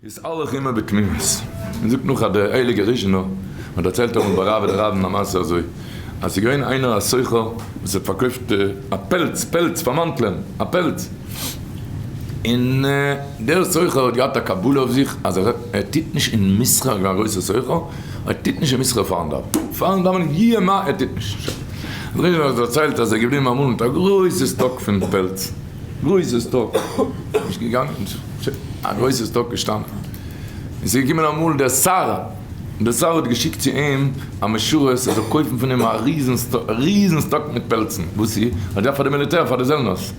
התהלך עמו בתמימות. מען זאגט נאך אז דער הייליגער ריזשינער האט דערציילט אמאל ביי רב דרבנן א מעשה אזוי, אז ס'איז געווען איינער א סוחר וואס האט פארקויפט א פעלץ, פעלץ פאר מאנטלען, א פעלץ, און דער סוחר האט געהאט א קבלה אויף זיך אז ער טוט נישט אין מסחר, געווען א גרויסער סוחר, ער טוט נישט אין מסחר פארן דאווענען, פארן דאווענען יהיה מה ער טוט נישט. דער ריזשינער האט דערציילט אז ער איז געבליבן אמאל מיט א גרויסע סטאק פון פעלץ, גרויסע סטאק, נישט געגאנגען, א גרויסע סטאק געשטאנען, און ס'איז געקומען אמאל דער שר, דער שר האט געשיקט צו אים א משרת ער זאל קויפן פון אים א ריזן ריזן סטאק מיט פעלצן, וואס איז? ער דארף פאר די מיליטער, פאר די זעלנערס,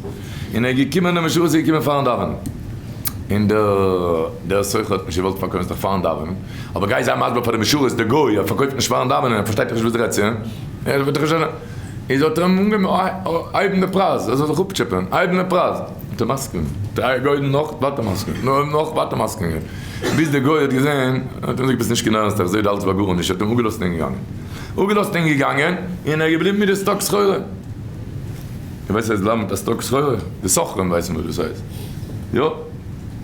און ער איז געקומען, דער משרת איז געקומען פארן דאווענען, און דער דער סוחר האט נישט געוואלט פארקויפן, ס'איז דאך פארן דאווענען, אבער גיי זיי מסביר פאר די משרת, דער גוי, ער פארקויפט נישט פארן דאווענען, ער פארשטייט דאך נישט וואס דו רעדסט צו אים, ער וועט דאך נישט. איז האט ער אים אנגעהויבן הייבן די פרייז, ער זאל זיך אפטשעפען, הייבן די פרייז, האט ער מסכים געווען, דער גוי נאך ווייטער מסכים, נאך ווייטער מסכים געווען, ביז דער גוי האט געזען, האט אים געזאגט ביסט נישט קיין ערנסטער, איך זעה דו האלטסט ביי גארנישט, האט אים אפגעלאזט און געגאנגען, אפגעלאזט און געגאנגען, און ער איז געבליבן מיט די סטאק סחורה. איר ווייסט וואס הייסט בלייבן מיט א סטאק סחורה? די סוחרים ווייסן וואס דאס הייסט, יא.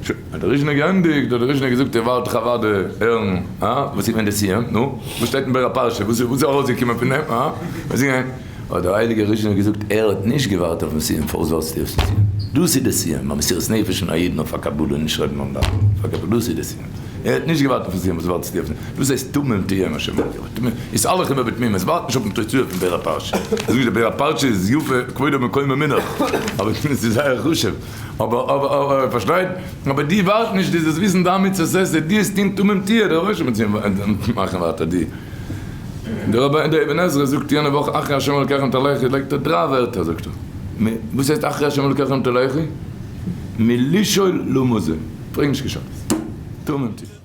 שוין, האט דער ריזשינער געענדיגט, האט דער ריזשינער געזאגט, איר ווארט דאך אוודאי הערן, הא? וואס איז געווען די סיום? נו? וואס שטייט אין באר הפרשה? וואס איז ארויסגעקומען פון דעם? הא? וואס איז געווען? האט דער הייליגער ריזשינער געזאגט, ער האט נישט געווארט אויפן סיום, פארוואס ווארטסטו אויפן סיום? דאס איז די סיום, א מסירות נפש פון א אידן אויף א קבלה, נישט רעדן ביים דאווענען, אויף א קבלה, דאס איז די סיום. ער האט נישט געווארט אויפן סיום, וואס ווארטסטו אויפן סיום? דאס הייסט תמים תהיה עם השם אלקיך, תמים, התהלך עמו בתמימות, ווארט נישט אויפן תוצאה פון באר הפרשה. איך זאג נישט, די באר הפרשה איז יפה כבודו במקומו מונח, אבער עס איז זייער חשוב. אבער אבער אבער פארשטייט, אבער די ווארט נישט די זאלסט וויסן דיין מצוות עשה, די עס טוהן תמים תהיה, דער רבונו של עולם וועט מאכן ווייטער די. דער רבי דער אבן עזרא זאגט יענע וואך אחרי השם אלקיכם תלכו לייגט ער דריי ווערטער זאגט ער, מ וואס הייסט אחרי השם אלקיכם תלכו? מלשאול למה זה, פרעג נישט קיין שאלות, תמים תהיה.